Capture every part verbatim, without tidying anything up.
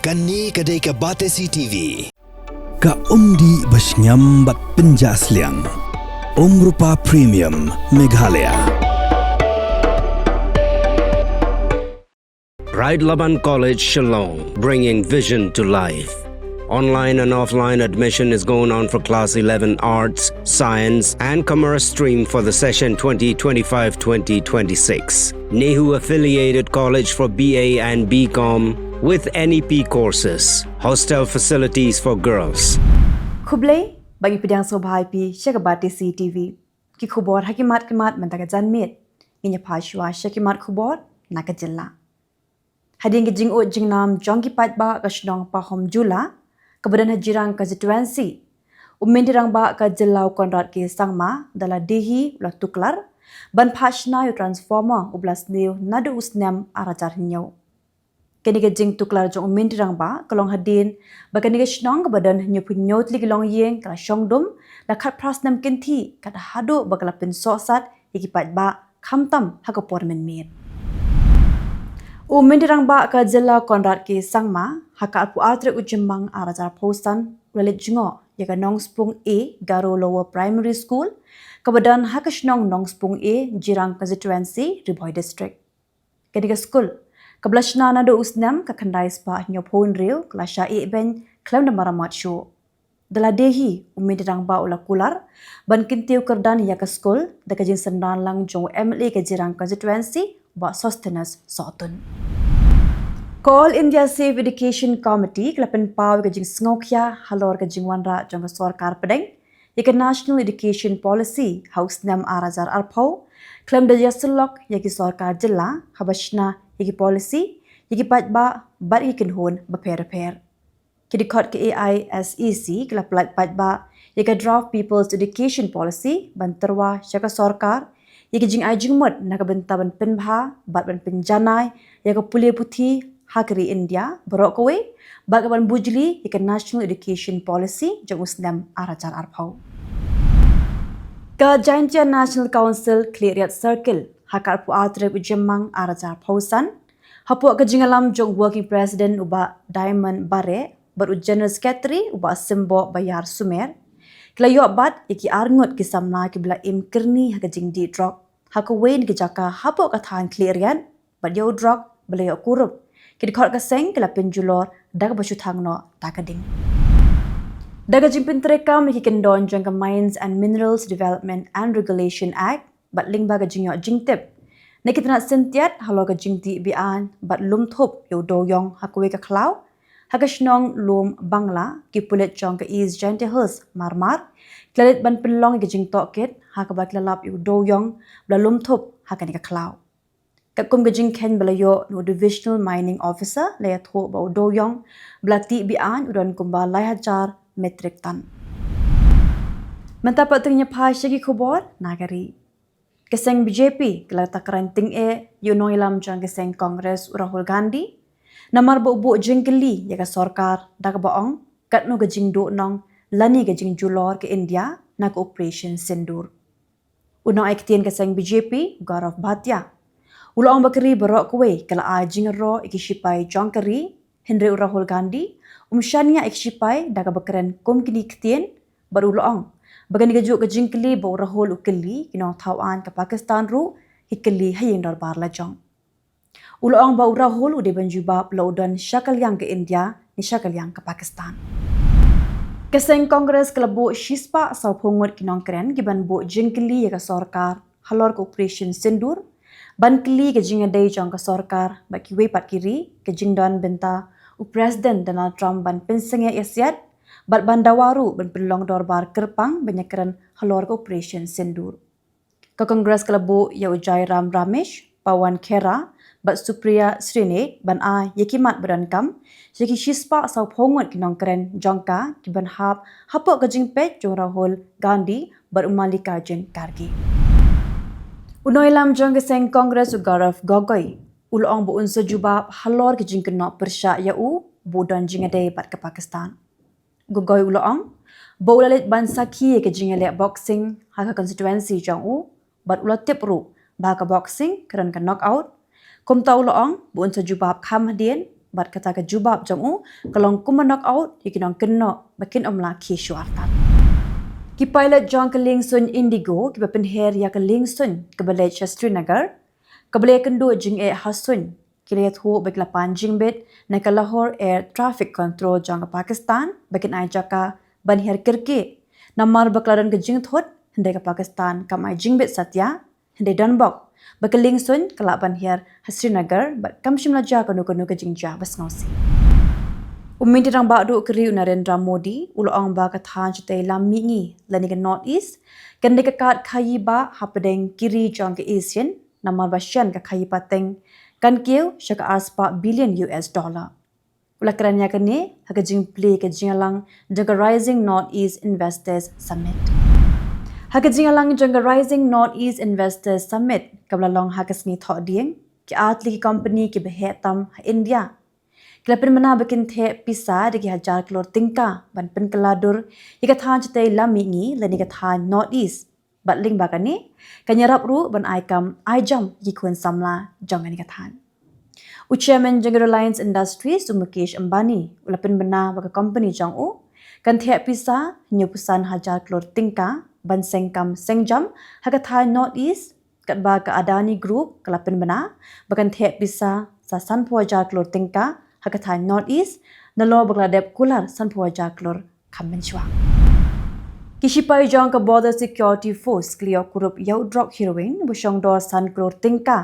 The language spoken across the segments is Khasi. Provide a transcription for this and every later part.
Kane ka dei ka Batesi T V. Ka umdih ba shngiam bad pynjah sliang. Umrupa Premium Meghalaya. Bright Laban College, Shillong, bringing vision to life. Online and offline admission is going on for Class eleven Arts, Science, and Commerce stream for the session twenty twenty-five twenty twenty-six. NEHU affiliated college for B A and B Com with N E P courses. Hostel facilities for girls. Khublei, ba ngi pdiang sngewbha ïa phi sha ka Batesi T V. Ki khubor ha ki mat ki mat mynta ka janmiet. Ngin ïa phai shuwa sha ki mat khubor na ka jylla. Hadien ka jingud jingnam jong ki paidbah ka shnong Pahom Jula, kaba don ha Jirang Constituency, u Myntri Rangbah ka jylla u Conrad K Sangma, da la die hi u la tuklar ban phah shna ïa u transformer uba la sniew naduh u snem ar hajar hynñiew. Kane ka jingtuklar jong u Myntri Rangbah ka long hadien ba kane ka shnong kaba don hynñiewphew hynñiew tylli ki longïing ka la shong dum da khatphra snem kynthih, kat haduh ba ka la pynsohsat ïa ki paidbah khamtam ha ka por mynmiet. U Myntri Rangbah ka jylla Conrad K Sangma, ha ka arphew ar tarik u Jymmang ar hajar arphew san, u la leit jngoh ïa ka Nongspung A Garo Lower Primary School, kaba don ha ka shnong Nongspung A, Jirang Constituency, Ri Bhoi District. Kane ka skul, kaba la shna naduh u snem ka khyndai spah hynñiewphew hynriew, ka la shah ïehbeiñ khlem da maramot shuh. Da la die hi, u Myntri Rangbah u la kular ban kyntiew kyrdan ïa ka skul da ka jingsynran lang jong u M L A ka Jirang Constituency, Bah Sosthenes Sohtun. Ka All India Civic Education Committee ka la pynpaw ïa ka jingsngewkhia halor ka jingwanrah jong ka sorkar pdeng ïa ka National Education Policy ha u snem ar hajar arphew, khlem da ïasyllok ïa ki sorkar jylla haba shna ïa ki policy ïa ki paidbah bad ïa ki kynhun bapher bapher. Ki dkhot ka A I S E C ki la pyllait paidbah ïa ka Draft People's Education Policy ban tyrwa sha ka sorkar ïa ki jingai jingmut na ka bynta ban pynbha bad ban pynjanai ïa ka pule puthi ha ka ri India baroh kawei, bad ka ban bujli ïa ka National Education Policy jong u snem ar hajar arphew. Ka Jaintia National Council Khliehriat Circle, ha ka arphew ar tarik u Jymmang ar hajar arphew san, hapoh ka jingïalam jong u Working President u Bah Diamond Bareh bad u General Secretary u Bah Symboh Bayar Sumer, ki la ïoh bat ïa ki arngut ki samla kiba la im kyrni ha ka jingdih drok ha kawei na ka jaka hapoh ka thaiñ Khliehriat, bad ïa u drok ba la ïoh kurup, ki dkhot ka seng ki la pynjulor da kaba shu thang noh da ka ding. Da ka jingpyntreikam ïa ki kyndon jong ka Mines and Minerals Development and Regulation Act bad lyngba ka jingïoh jingtip na ki tnat syntiat halor ka jingtih be-aiñ bad lum thup ïa u dewïong ha kawei ka khlaw ha ka shnong Lum Bangla, ki pulit jong ka East Jaintia Hills Marmar ki la leit ban pynlong ïa ka jingtohkit ha kaba ki la lap ïa u dewïong ba la lum thup ha kane ka khlaw. Katkum ka jingkheiñ ba la ïoh na u Divisional Mining Officer, la ïathuh ba u dewïong ba la tih be-aiñ u don kumba lai hajar metric ton. Mynta pat to ngin ïa phai sha ki khubor na ka ri. Ka seng B J P ka la takran tyngeh ïa u nongïalam jong ka seng Congress u Rahul Gandhi namar ba u buh jingkylli ïa ka sorkar da kaba ong katno ka jingduhnong lane ka jingjulor ka India na ka Operation Sindoor. U nongaiktien ka seng B J P, Gaurav Bhatia, u la ong ba ka ri baroh kawei ka la ai jingïaroh ïa ki shipai jong ka ri, hynrei u Rahul Gandhi um shaniah ïa ki shipai da kaba kren kum kine ki ktien, bad u la ong ba kane kajuh ka jingkylli ba u Rahul u kylli, ki nongthaw aiñ ka Pakistan ruh ki kylli ha ïing dorbar lajong. U la ong ba u Rahul u dei ban jubab la u don sha ka liang ka India ne sha ka liang ka Pakistan. Ka seng Congress ka la buh shispah sawphew ngut ki nongkren ki ban buh jingkylli ïa ka sorkar halor ka Operation Sindoor, ban kylli ka jingïadei jong ka sorkar bad kiwei pat ki ri, ka jingdon bynta u President Donald Trump ban pynsangeh ïasiat bad ban dawa ruh ban pynlong dorbar kyrpang ban ïakren halor ka Operation Sindoor. Ka Congress ka la buh ïa u Jairam Ramesh, Pawan Khera bad Supriya Srine ban ai ïa ki mat ba donkam sha ki shispah sawphew ngut ki nongkren jong ka ki ban hap hapoh ka jingpeit jong u Rahul Gandhi bad u Mallikarjun Kharge. U nongïalam jong ka seng Congress u Gaurav Gogoi u la ong ba un sa jubab halor ka jingkynnoh pyrshah ïa u ba u don jingïadei bad ka Pakistan. Gogoi u la ong ba u la leit ban sakhi ïa ka jingïaleh boxing ha ka constituency jong u, bad u la tip ruh ba ha ka boxing ka don ka knockout. Kumta u la ong ba un sa jubab kham hadien Bad kata ka jubab jong u ka long kumba knock out ïa ki nongkynnoh ba kin ym lah khie shuwa artat. Ki pilot jong ka liengsuiñ Indigo kiba pynher ïa ka liengsuiñ kaba leit sha Srinagar, kaba la ïakynduh jingeh ha suiñ, ki la ïathuh ba ki la pan jingbit na ka Lahore Air Traffic Control jong ka Pakistan ba kin ai jaka ban her kyrkieh, namar ba ka la don ka jingthut hynrei ka Pakistan kam ai jingbit satia, hynrei don bok ba ka liengsuiñ ka lah ban her ha Srinagar bad kam shym la jia kano kano ka jingjia ba sngewsih. U Myntri Rangbah Duh ka ri u Narendra Modi u la ong ba ka thaiñ shatei lam mihngi lane ka North East kan dei ka kad khaii bah hapdeng ki ri jong ka ASEAN, namar ba shen ka khaii pateng kan kiew sha ka arspah billion U S dollar. U la kren ïa kane ha ka jingplie ka jingïalang jong ka Rising North East Investors Summit. Ha ka jingïalang jong ka Rising North East Investors Summit kaba la long ha ka sngi Thohdieng, ki artylli ki company kiba heh tam ha India ki la pynbna ba kin theh pisa da ki hajar klur tyngka ban pynkylla dur ïa ka thaiñ shatei lam mihngi lane ka thaiñ North East. Bad lyngba kane kan ïarap ruh ban ai kam ai jam ïa ki khun samla jong kane ka thaiñ. U chairman jong ka Reliance Industries u Mukesh Ambani u la pynbna ba ka company jong u kan theh pisa hynñiewphew san hajar klur tyngka ban seng kam seng jam ha ka thaiñ North East, katba ka Adani Group ka la pynbna ba kan theh pisa sa sanphew hajar klur tyngka ha ka thaiñ North East, nalor ba ka la dep kular sanphew hajar klur kham mynshuwa. Ki shipai jong ka Border Security Force ki la ïoh kurup ïa u drok heroin ba shongdor san klur tyngka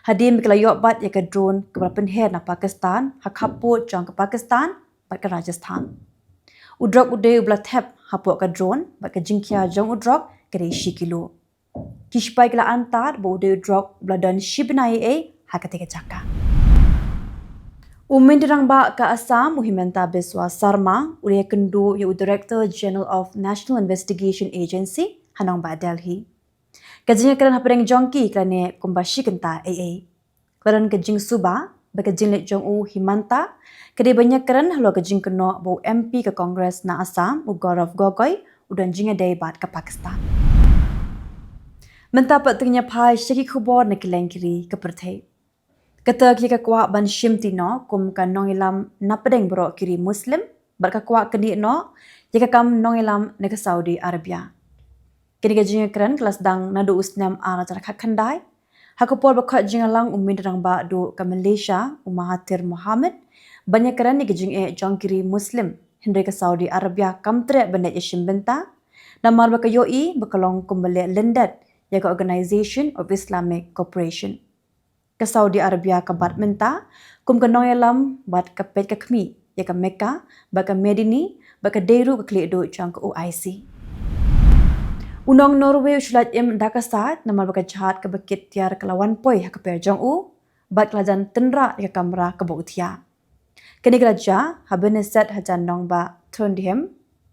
hadien ba ki la ïoh bat ïa ka drone kaba la pynher na Pakistan ha khappud jong ka Pakistan bad ka Rajasthan. U drok u dei uba la thep hapoh ka drone bad ka jingkhia jong u drok ka dei shi kilo. Ki shipai ki la antad ba u dei u drok uba la don shi bnai ei ei ha katei ka jaka. U Myntri Rangbah ka Assam u Himanta Biswa Sarma u la ïakynduh ïa u Director General of National Investigation Agency ha nongbah Delhi. Ka jingïakren hapdeng jong ki ka la neh kumba shi kynta ei ei. Ka la don ka jingsuba ba ka jingleit jong u Himanta ka dei ban ïakren halor ka jingkynnoh ba u M P ka Congress na Assam u Gaurav Gogoi u don jingïadei bad ka Pakistan. Mynta pat to ngin ïa phai sha ki khubor na ki leng ki ri ka pyrthei. Kata ki ïa ka kwah ban shimti noh kum ka nongïalam napdeng baroh ki ri Muslim bad ka kwah knieh noh ïa ka kam nongïalam na ka Saudi Arabia. Kane ka jingïakren ka la sdang naduh u snem ar hajar khatkhyndai. Ha ka por ba khot jingïalang u Myntri Rangbah Duh ka Malaysia u Mahathir Mohamad ban ïakren ïa ka jingeh jong ki ri Muslim, hynrei ka Saudi Arabia kam treh ban leit ïashim bynta namar ba ka ïohi ba ka long kumba leh lyndet ïa ka Organisation of Islamic Cooperation. Ka Saudi Arabia ka bat mynta kum ka nongïalam bad ka peit ka khmih ïa ka Mecca bad ka Medina bad ka dei ruh ka khlieh duh jong ka O I C. U nong Norway u shu lait im da ka sait namar ba ka jhad kaba kit tiar ka la wan poi ha ka per jong u bad ka la jan tynrah ïa ka kamra kaba u thiah. Kane ka la jia ha Byrneset hajan nongbah Trondheim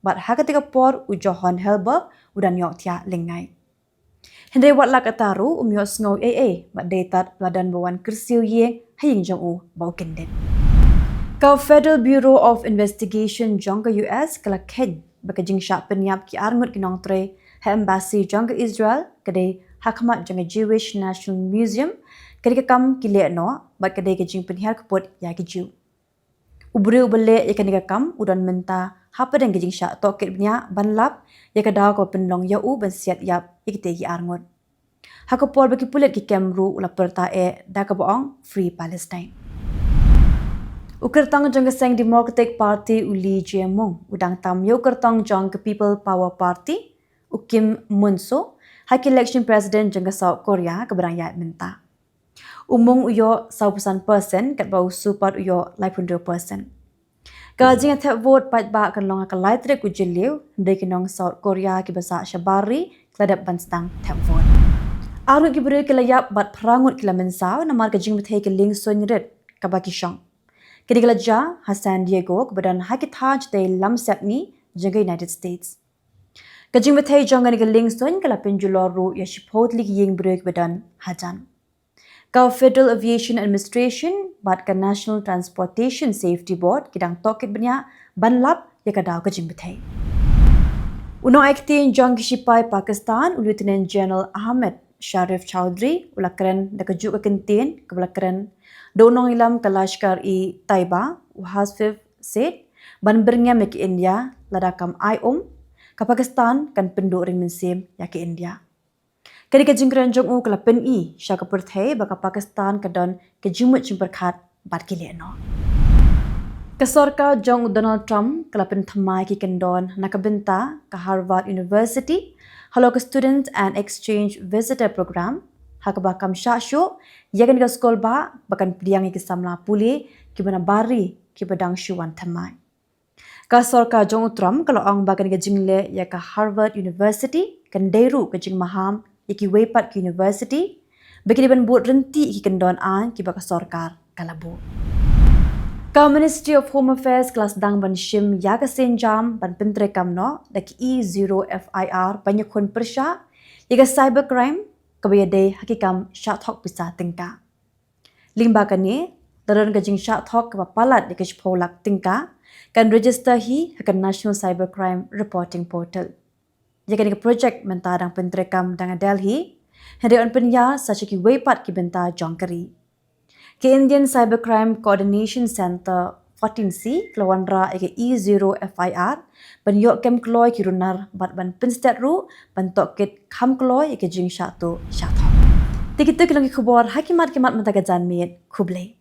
bad ha katei ka por u Johan Helberg u dang ïoh thiah lyngngai. Hynrei wat la katta ruh um ïohsngew ei ei bad dei tad la don ba wan kyrsiew ïing ha ïing jong u ba u kyndit. Ka Federal Bureau of Investigation jong ka U S ka la kheiñ ba ka jingshah pynïap ki arngut ki nongtrei ha embassy jong ka Israel ka dei ha khmat jong ka Jewish National Museum, ka dei ka kam ki leh noh bad ka dei ka jingpynhiar kput ïa ki Jiw. U briew uba leh ïa kane ka kam u don mynta hapdeng ka jingshah tohkit bniah ban lap ïa ka daw kaba pynlong ïa u ban siat ïap ïa kitei ki arngut. Ha ka por ba ki pulit ki kem ruh u la pyrta eh da kaba ong Free Palestine. U kyrtong jong ka seng Democratic Party u Lee Jae-myung u dang tam ïa u kyrtong jong ka People Power Party u Kim Mun-soo ha ka election president jong ka South Korea kaba dang ïaid mynta. U Mung u ïoh sawphew san percent katba u Soo pat u ïoh laiphew hynriew percent. Ka jingthep vote paidbah kan long ha ka lai tarik u Jylliew, hynrei ki nong South Korea kiba sah shabar ri ki la dep ban sdang thep vote. Arngut ki briew ki la ïap bad phra ngut ki la mynsaw namar ka jingbthei ka liengsuiñ rit kaba ki shong. Kane ka la jia ha San Diego kaba don ha ki thaiñ shatei lam sepngi jong ka United States. Ka jingbthei jong kane ka liengsuiñ ka la pynjulor ruh ïa shiphew tylli ki ïing briew kiba don hajan. Ka Federal Aviation Administration bad ka National Transportation Safety Board ki dang tohkit bniah ban lap ïa ka daw ka jingbthei. U nongai ktien jong ki shipai Pakistan u Lieutenant General Ahmed Sharif Chaudhry u la kren da kajuh ka kyntien kaba la kren da u nongïalam ka Lashkar-e-Taiba, u Hasif Said, ban byrngem ïa ka India lada kam ai um, ka Pakistan kan pynduh ring mynsiem ïa ka India. Kane ka jingkren jong u ka la pyni sha ka pyrthei ba ka Pakistan ka don ka jingmut jingpyrkhat bad ki lehnoh. Ka sorkar jong u Donald Trump ka la pynthymmai ki kyndon na ka bynta ka Harvard University halor ka Student and Exchange Visitor Program, ha kaba kam shah shuh ïa kane ka skulbah ba kan pdiang ïa ki samla pule kiba na bar ri kiba dang shu wan thymmai. Ka sorkar jong u Trump ka la ong ba kane ka jingleh ïa ka Harvard University kan dei ruh ka jingmaham ïa kiwei pat ki university ba ki dei ban bud ryntih ïa ki kyndon aiñ kiba ka sorkar ka la buh. Ka Ministry of Home Affairs ka la sdang ban shim ïa ka sienjam ban pyntreikam noh da ka E zero F I R ban ïakhun pyrshah ïa ka cybercrime kaba ïadei ha ki kam shah thok pisa tyngka. Lyngba kane, la don ka jingshah thok kaba palat ïa ka shiphew lak tyngka kan register hi ha ka National Cybercrime Reporting Portal. Ïa kane ka project mynta dang pyntreikam da ka Delhi, hynrei yn pynïar sa sha kiwei pat ki bynta jong ka ri. Ka Indian Cybercrime Coordination Centre fourteen C ka la wanrah ïa ka E zero F I R ban ïoh kem kloi ki runar bad ban pynstet ruh ban tohkit kham kloi ïa ka jingshah tuh shah thok. Te kito ki long ki khubor ha ki mat ki mat mynta ka janmiet. Khublei.